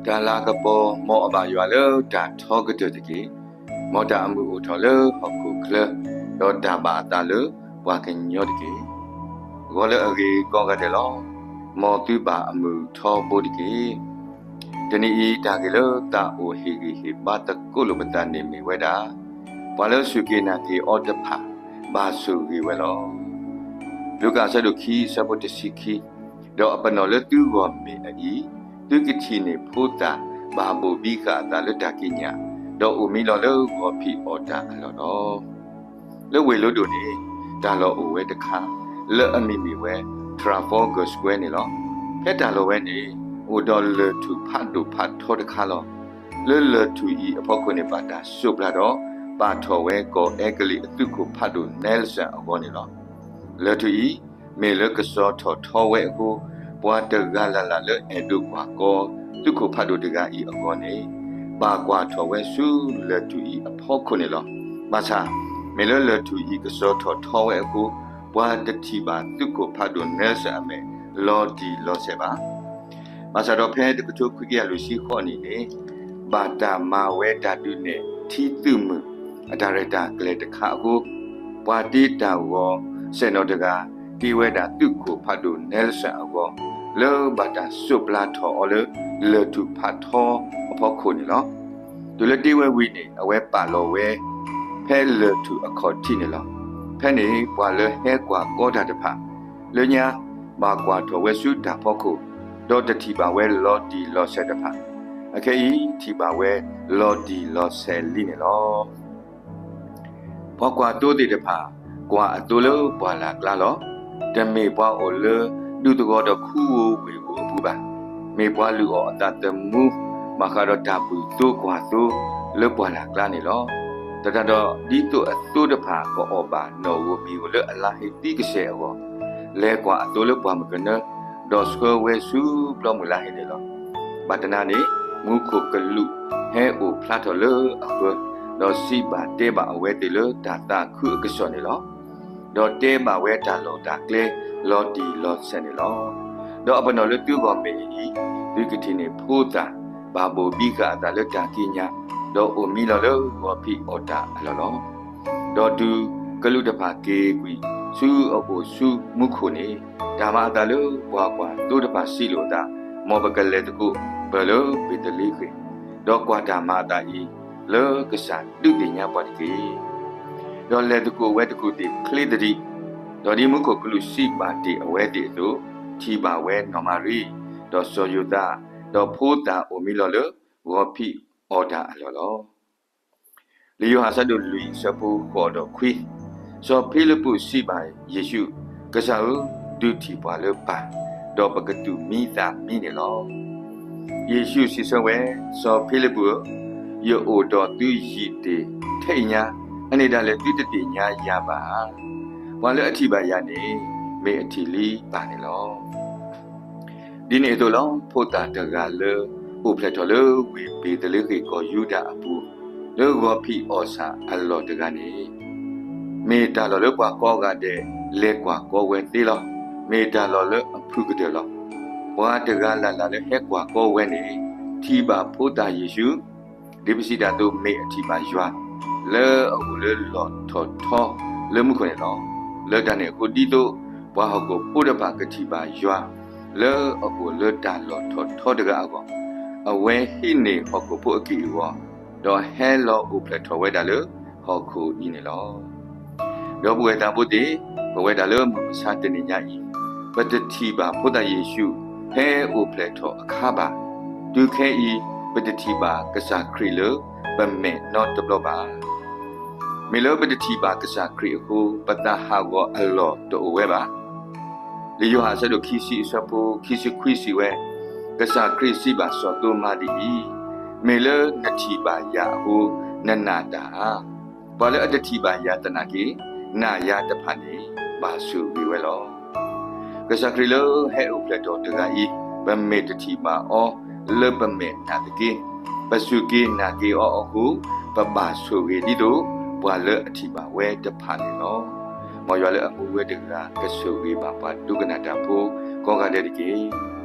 တၢ်လၤကပီၤ မ်အဘၣ်ယွၤလၢတၢ်ထီကတၢၢ်တက့ၢ်. မ်တၢ်အမုာ်အိၣ်ထီၣ်လၢဟီၣ်ခိၣ်ချၢ, ဒီးတၢ်ဘၣ်အသးလၢပှၤကညီတက့ၢ်. ဂီၤလၢအဂ့ၤကိးဂၤဒဲးလီၤ. မ်သုဘၣ်အမုာ်ထီဘိတက့ၢ်. တနံၤအံၤ တၢ်ဂ့ၢ်လၢသးအိၣ်ဟ့ၣ်ဂံၢ်ဟ့ၣ်ဘါသကိးလိာ်ပသးန့ၣ်မ့ၢ်ဝဲဒၣ်, ပှၤလၢစူၢ်က့ၤနာ်က့ၤအီၤတဖၣ် ဘၣ်ဆိၣ်ဂ့ၤဝဲလီၤ. လူၤကၣ်အဆၢဒိၣ်ခံ အဆၢဖိတဆံခံ, ဒီးအပနီၣ်လၢသုဂီၢ်မ့ၢ်အအံၤ, သုကထံၣ်န့ၢ်ဖိသၣ်ဘၣ်ဘိၣ်ဘံဃာ်အသးလၢတၢ်ကံးညာ်, ဒီးအိၣ်မံလီၤလၢဂီၤဖံးအီၣ်တၢ်အလီၢ်လီၤ. လၢဝ့ၢ်လိဒိၣ်န့ၣ် တၢ်လီၢ်အိၣ်ဝဲတခါ လၢအမံၤမ့ၢ်ဝဲ Trafalgar Square န့ၣ်လီၤ. ဖဲတၢ်လီၢ်ဝဲန့ၣ် အိၣ်ဒီးလၢၢ်ထူၣ်ဖးဒိၣ်ဖးထီတခါလီၤ. လၢလၢၢ်ထူၣ်အံၤအဖီခိၣ်န့ၣ် ဘၣ်တၢ်စိးပျၢ်ဒီး ပာ်ထီၣ်ဝဲကီၢ်အဲကလံးအသုးခိၣ်ဖးဒိၣ် Nelson အဂီၢ်န့ၣ်လီၤ. လၢၢ်ထူၣ်အံၤ မ့ၢ်လၢကဆှီထီၣ်ထီဝဲအဃိ, ပှၤတဂၤလၢ်လၢ်လၢအဲၣ်ဒိးကွၢ်ကီ သုးခိၣ်ဖးဒိၣ်တဂၤအံၤအဂီၢ်န့ၣ် ဘၣ်ကွၢ်ထီၣ်ဝဲဆူလၢၢ်ထူၣ်အံၤအဖီခိၣ်န့ၣ်လီၤ. ဘၣ်ဆၣ် မ့ၢ်လၢလၢၢ်ထူၣ်အံၤကဆှီထီၣ်ထီဝဲအဃိ, ပှၤတထံၣ်ဘၣ်သုးခိၣ်ဖးဒိၣ် Nelson အမဲာ်လီၤတံၢ်လီၤဆဲးဘၣ်. ဘၣ်ဆၣ်ဒီးဖဲတကထိခွံကယၤလွံၢ်ဆံဃိးနံၣ်န့ၣ် ဘၣ်တၢ်မၤဝဲတၢ်ဒုးနဲၣ်ထံသုးမုၢ် အတၢ်ရဲၣ်တၢ်ကျဲၤတခါအဃိ, ပှၤတ့တၢ်ဂီၤဆဲးနီၤတဂၤ တ့ဝဲဒၣ်သုးခိၣ်ဖးဒိၣ် Nelson အဂီၢ်, လၢဘၣ်တၢ်စိးပျၢ်ထီၣ်အီၤလၢ လၢၢ်ထူၣ်ဖးထီအဖီခိၣ်န့ၣ်လီၤ. တုၤလၢတ့ဝဲဝံၤန့ၣ် အဝဲပာ်လီၤဝဲ ဖဲလၢၢ်ထူၣ်အခီၣ်ထံးန့ၣ်လီၤ. ဖဲန့ၣ် ပှၤလၢဟဲကွၢ်ကီတၢ်တဖၣ် လၢညါ ဘၣ်ကွၢ်ထီၣ်ဝဲဆူတၢ်ဖီခိၣ်, ဒီးတထံၣ်ဘၣ်ဝဲလီၤတံၢ်လီၤဆဲးတဖၣ်, အခဲအံၤ ထံၣ်ဘၣ်ဝဲလီၤတံၢ်လီၤဆဲးလံန့ၣ်လီၤ. ပှၤကွၢ်သိသ့ၣ်တဖၣ် ကွၢ်အသိလၢပှၢ်လၢ်ကျါလီၤ. တမ့ၢ်ပှၤအိၣ်လၢဒူသဝီဒီးခူဝ့ၢ်ဧိၤအပူၤဘၣ်. မ့ၢ်ပှၤလုၢ်အီၣ်အသးသမူ ဘၣ်ဃးဒီးတၢ်ဘုၣ်သိကွၢ်သိလၢပှၢ်လၢ်ကျါန့ၣ်လီၤ. သတးဒီး ဒ်သိးအသိတဖၣ်ကအီၣ်ဘၣ်နီၣ်ဧိၤမံၤဧိၤလၢအလါဟ့သံကစဲာ်အဂီၢ်, လဲၤကွၢ်အသိလၢပှၢ်မုၢ်ကနၢ, ဒီးဆှၢဝဲဆူပျီမုၢ်လါဟ့န့ၣ်လီၤ. ဘၣ်တနၤန့ၣ် မူခိၣ်ကလူးဟဲအိၣ်ဖျါထီၣ်လၢအဃၢၤ, ဒီးစံးဘၣ်တဲဘၣ်အဝဲသ့ၣ်လၢတၢ်သးခုအကစီၣ်န့ၣ်လီၤ. ဒီးတဲဘၣ်ဝဲတၢ်လီၢ်တၢ်ကျဲလီၤတံၢ်လီၤဆဲးန့ၣ်လီၤ. ဒီးအပနီၣ်လၢသုဂီၢ်မ့ၢ်အအံၤ, သုကထံၣ်န့ၢ်ဖိသၣ်ဘၣ်ဘိၣ်ဘံဃာ်အသးလၢတၢ်ကံးညာ်, ဒီးအိၣ်မံလီၤလၢဂီၤဖံးအီၣ်တၢ်အလီၢ်လီၤ. ဒီးတုၤကလူးတဖၣ်က့ၤကွံာ်ဆူအအိၣ်ဆူမူခိၣ်န့ၣ်, တၢ်မၤအသးလၢပှၤကွၢ်သိတဖၣ်စံးလိာ်အသး, မ်ပကလဲၤသကိးပၢၢ်လၢဘ့းသလ့ဃ့ၣ်, ဒီးကွၢ်တၢ်မၤအသးအံၤ လၢကစၢ်ဒုးသ့ၣ်ညါပှၤတက့ၢ်. ဒီးလဲၤသကိးဝဲသကိးသ့ၣ်ချ့သဒံး, ဒီးဒ်မူခိၣ်ကလူးစံးဘၣ်တ့ၢ်အဝဲသ့ၣ်အသိး, ထံၣ်ဘၣ်ဝဲနီၢ်မၤရံ, ဒီးစီၤယိၤသး, ဒီးဖိသၣ်အိၣ်မံလီၤလၢဂီၤဖံးအီၣ်တၢ်အလီၢ်လီၤ. လံာ်ယိၤဟၣ်အဆၢဒိၣ်လွံၢ်အဆၢဖိဃိးဒီးခွံ, စီၤဖံလံးပူးစံးဘၣ်ယ့ၣ်ၡူး, ကစၢ်ဧၢ, ဒုးထံၣ်ပှၤလၢပၢ်, ဒီးပကတူၢ်မံသးမံန့ၣ်လီၤ. ယ့ၣ်ၡူးစံးဆၢဝဲ, စီၤဖံလံးပူးဧၢ, ယအိၣ်ဒီးသုယံာ်တ့ၢ်ထဲအံၤညါ, အန့ၣ်ဒၣ်လဲာ်သုတသ့ၣ်ညါယၤဘၣ်ဧါ. ပှၤလၢအထံၣ်ဘၣ်ယၤန့ၣ် မ့ၢ်အထံၣ်လံပၢ်န့ၣ်လီၤ. ဒ်န့ၣ်အသိးလီၤ, ဖိသၣ်တဂၤလၢအိၣ်ဖျဲၣ်ထီၣ်လၢဝ့ၢ်ဘ့းသလ့ဃ့ၣ်ကီၢ်ယူဒၤအပူၤ, လၢဂီၤဖံးအီၣ်ဆၣ်အလီၢ်တဂၤန့ၣ်, မ့ၢ်တၢ်လီၢ်လၢပှၤကိးဂၤဒဲးလဲၤကွၢ်ကီဝဲသ့လီၤ. မ့ၢ်တၢ်လီၢ်လၢအဖုၣ်ကတၢၢ်လီၤ. ပှၤတဂၤလၢ်လၢ်လၢဟဲကွၢ်ကီဝဲန့ၣ် ထံၣ်ဘၣ်ဖိသၣ်ယ့ၣ်ၡူး, ဒ်ပစံးတၢ်အသိး မ့ၢ်အထံၣ်ဘၣ်ယွၤ လၢအအိၣ်လၢလီၢ်ထီၣ်ထီလၢမူခိၣ်န့ၣ်လီၤ. လၢတၢ်န့ၣ်အဃိ ဒ်သိးပှၤဟီၣ်ခိၣ်ဖိတဖၣ်ကထံၣ်ဘၣ်ယွၤ လၢအအိၣ်လၢတၢ်လီၢ်ထီၣ်ထီတဂၤအဂီၢ်, အဝဲဟံးန့ၢ်ဟီၣ်ခိၣ်ဖိအက့ၢ်အဂီၤ, ဒီးဟဲလီၤအိၣ်ဖျဲၣ်ထီၣ်ဝဲဒၣ်လၢဟီၣ်ခိၣ်အံၤန့ၣ်လီၤ. ဒီပုၢ်ဝဲၢ်သးဘိသ့ၣ်, ပဝဲဒၣ်လၢမုၢ်မဆါတနံၤညါအံၤ, ပတထံၣ်ဘၣ်ဖိသၣ်ယ့ၣ်ၡူးဖဲအိၣ်ဖျဲၣ်ထီၣ်အခါဘၣ်. တုၤခဲအံၤ ပတထံၣ်ဘၣ်ကစၢ်ခရံာ်လၢပမဲာ်နီတဘျီဘၣ်. မ့ၢ်လၢပတထံၣ်ဘၣ်ကစၢ်ခရံာ်အဃိ ပသးဟးဂီၤအလီၢ်တအိၣ်ဝဲဘၣ်. လံာ်ယိၤဟၣ်အဆၢဒိၣ်ခံဆံအဆၢဖိခံဆံခွံစံးဝဲ, ကစၢ်ခရံာ်စံးဘၣ်စီၤသိမါဒ်အံၤ, မ့ၢ်လၢနထံၣ်ဘၣ်ယၤအဃိ နနာ်တၢ်ဧါ. ပှၤလၢအတထံၣ်ဘၣ်ယၤသနာ်က့ နာ်ယၤတဖၣ်န့ၣ် ဘၣ်ဆိၣ်ဂ့ၤဝဲလီၤ. ကစၢ်ခရံာ်လၢဟဲအိၣ်ဖျဲၣ်ထီၣ်တဂၤအံၤ, ပမ့ၢ်တထံၣ်ဘၣ်အီၤလၢပမဲာ်နာ်သက့, ပစူၢ်က့ၤနာ်က့ၤအီၤအဃိ, ပဘၣ်ဆိၣ်ဂ့ၤဒ်သိး ပှၤလၢအထံၣ်ဘၣ်ဝဲတဖၣ်န့ၣ်လီၤ. မ်ယွၤလၢအမူဝဲတဂၤ ကဆိၣ်ဂ့ၤဘၣ်ပှၤဒိကနၣ်တၢ်ဖိကိးဂၤဒဲးတက့ၢ်.